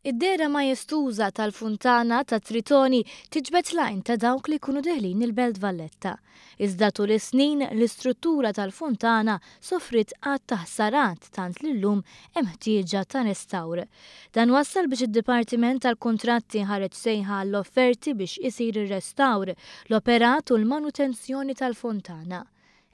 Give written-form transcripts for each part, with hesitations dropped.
Id-dehra majestuża tal-funtana ta' Tritoni tiġbed l-għajn ta' dawk li jkunu deħlin il-Belt Valletta. Iżda tul is-snin l-istruttura tal-funtana sofriet għadd ta' ħsarat tant li llum hemm ħtieġa ta' restawr. Dan wassal biex id-Dipartiment tal-Kuntratti ħareġ sejħa għall-offerti biex isir ir-restawr, l-operat u l-manutenzjoni tal-fontana.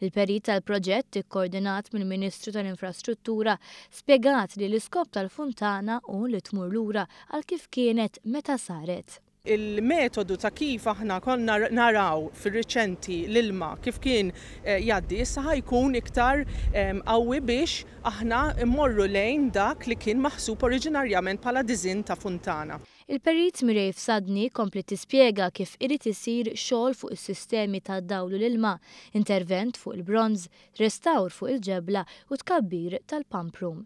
Il-perit tal-proġett, ikkoordinat mill-Ministru tal-Infrastruttura, spjegat li l-iskop tal-funtana hu li tmur lura għal kif kienet meta saret. Il-metodu ta' kif aħna konna naraw fir-riċenti l-ilma kif kien jgħaddi issa ħa jkun iktar qawwi biex aħna mmorru lejn dak li kien maħsub oriġinarjament bħala diżinn ta' funtana. Il-Perit Mireille Fsadni kompliet tispjega kif irid isir xogħol fuq is-sistemi tad-dawl u l-ilma, intervent fuq il-bronż, restawr fuq il-ġebla u tkabbir tal-pump room.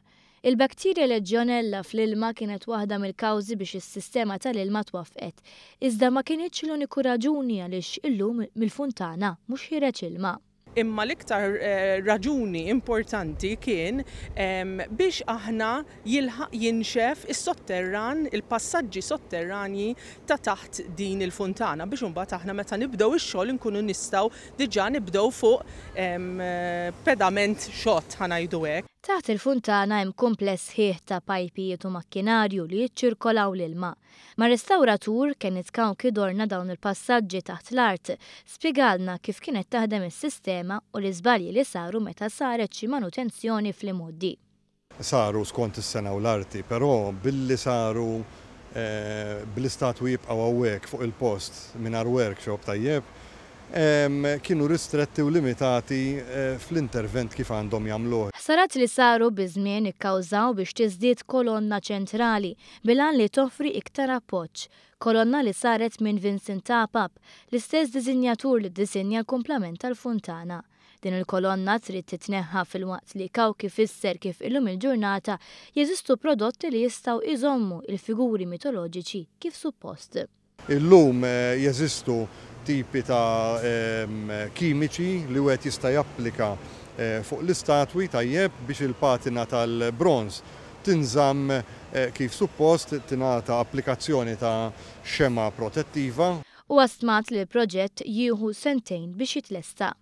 Il-bacteria Legionella fl-ilma kienet waħda mill-kawżi biex is-sistema tal-ilma twaffqet, iżda ma kinitx l-uniku raġuni għaliex illum mill-funtana mhux ħiereġ ilma. Imma l-iktar raġuni importanti kien biex aħna jilħaq jinxef is-sotterran, il-passaġġi sotterranji ta' taħt din il-funtana biex imbagħad aħna meta nibdew ix-xogħol inkunu nistgħu diġà nibdew fuq pedament xott ħa ngħidu hekk. Taħt il-funtana hemm kumpless sħiħ ta' pajpijiet u makkinarju li jiċċirkolaw l-ilma. Mar-restawratur, Kenneth Cauchi dorna dawn il-passaġġi taħt l-art. Spjegalna kif kienet taħdem is-sistema u l-iżbalji li saru meta saret xi manutenzjoni fl-imgħoddi. Saru skont is-sengħa u l-arti, però billi saru bl-istatwi jibqgħu hawnhekk fuq il-post mingħajr workshop tajjeb, kienu ristretti u limitati fl-intervent kif għandhom jagħmluh. Ħsarat li saru biż-żmien ikkawżaw biex tiżdied kolonna ċentrali bil-għan li toffri iktar appoġġ. Kolonna li saret minn Vincent Apap, l-istess diżinjatur li ddisinja l-kumplament tal-funtana. Din il-kolonna trid titneħħa filwaqt li Cauchi fisser kif illum il-ġurnata jeżistu prodotti li jistgħu jżommu il-figuri mitoloġiċi kif suppost. Illum jeżistu tipi ta' kimiċi li wieħed jista' japplika fuq l-istatwi tajjeb biex il-patina tal-bronż tinżamm kif suppost, tingħata applikazzjoni ta' xemgħa protettiva. Huwa stmat li l-proġett jieħu sentejn biex jitlesta.